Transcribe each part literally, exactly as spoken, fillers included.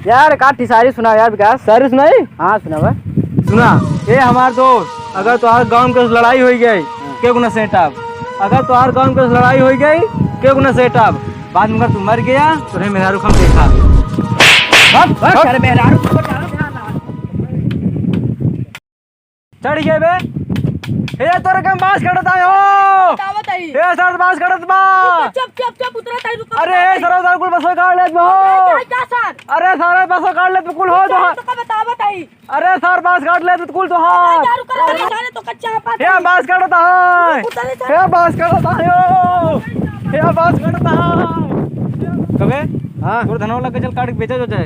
यार, का शायरी सुनाओ यार, विकास। शायरी सुनाई? हाँ, सुनावा। सुना, ए हमार दोस्त, अगर तोहार गाँव में केहू से लड़ाई होइ गई, हाँ। केहू ना सेटब। अगर तोहार गाँव में केहू से लड़ाई होइ गई, केहू ना सेटब। बाद में अगर तू मर गया, तोरे मेहरारू हम देखा। भाग, भाग, भाग। अरे मेहरारू को बचाओ, ध्यान रहा। चढ़ गए बे। हे, तोरे के हम बाँस काटत आए हो। बतावत आई। हे सर, बाँस काटत बा। चुप, चुप, चुप, उतरत आई, रुको, अरे बतावत आई। सर, उधर कुल बसों काट लेत बा। अरे, क्या, क्या सर? अरे सर, बसों काट लेत कुल हो तो। तो का बतावत आई। अरे सर, बाँस काट लेत कुल तो हाथ। क्या रुको, रुको, सारे तो कच्चा हाथ हे, आई। बाँस काटत आए। उतरे सर। हे, बाँस काटत आए हो। हे, बाँस काटत आए। कबे? हाँ। तोर धनवा लग के चल काट के बेचा जो जाए।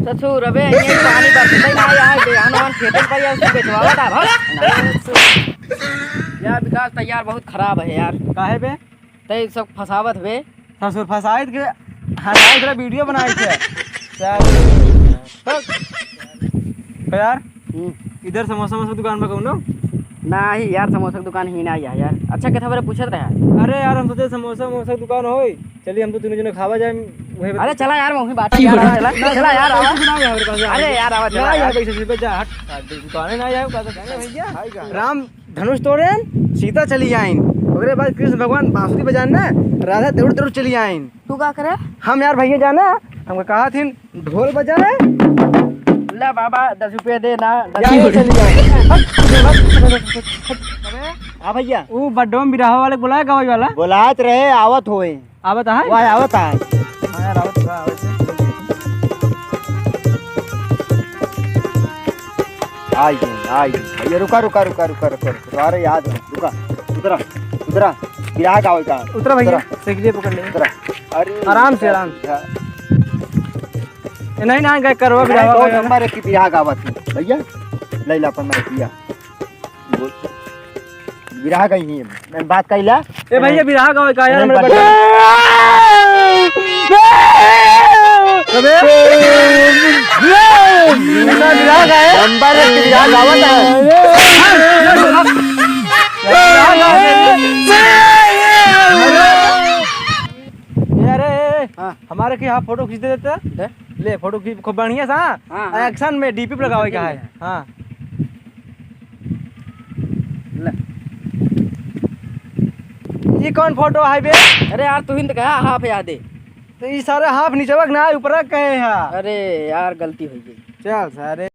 ससुर, अबे, ये पानी बरसते ना आए, आए, बे, हनुमान खेते पर यार, उसको बेचवावा था, भाग। यार, विकास, तैयार बहुत खराब है यार। काहे बे? तै सब फंसावत बे। ससुर फंसाइत के, हंसाइत रहे, वीडियो बनाइत के। सर। तो यार, हम्म। इधर समोसा, समोसा दुकान में कहूँ ना? नाही यार, समोसा के दुकान ही नाही है यार। अच्छा, केथा बारे पूछत रहा। अरे यार, हम सोचे समोसा, समोसा के दुकान होई। चलिए, हम तो तीनों जने खावा जाए, वही बता- अरे चला यार, वही बात है यार, चला, चला यार, आवा। ना, ना, हमारे पास अरे यार, आवा, चला ना, यार। यार, पैसे से जा, हट। दुकान है ना यार, का तो भैया। राम धनुष तोड़ेन, सीता चली आइन। ओकरे बाद कृष्ण भगवान बांसुरी बजान ना, राधा दौड़ दौड़ चली आइन। तू का करे? हम यार भैया जाना, हमको कहा थी ढोल बजाए। ले बाबा, दस रुपया दे ना, दस यार, रुपया। चली आइन। हाँ भैया। ऊ बड्डोम बिरहा वाले बुलाए, गवाई वाला। बुलात रहे, आवत होए। आवत है? वाह, आवत है। हाँ यार, आवत है, आवत है। आई गई, आई गई। ये रुका, रुका, रुका, रुका, रुका, रुका। अरे याद है, रुका, उतरा, उतरा। बिरहा का होता है? उतरा भैया, उतरा। साइकिल पकड़ ले। उतरा। अरे, आराम से, आराम से। हाँ। ये नहीं ना, गए करवा अरे, बिरहा दो वाला। नंबर एक की बिरहा का आवत है। भैया, ले ला अपन मैं किया। बोल। बिरहा गई ही है। मैं बात कइला। ए भैया, बिरहा गावे का यार, अरे हमरे बता। बच्चा। अबे। बिरहा गावे। नंबर एक बिरहा गावत है। ए, अरे, ए, ए, हाँ। हमारे के यहाँ फोटो खींच दे देता। दे। ले, फोटो खींच, खूब बढ़िया सा। हाँ, हाँ। Action में डीपी पे लगावे का है। हाँ। ले। ये कौन फोटो है बे? अरे यार, तू ही तो कहा हाफ याद है। तो ये सारा हाफ नीचवा के ना, ऊपरा कहे है। अरे यार, गलती हो गई। चल सारे।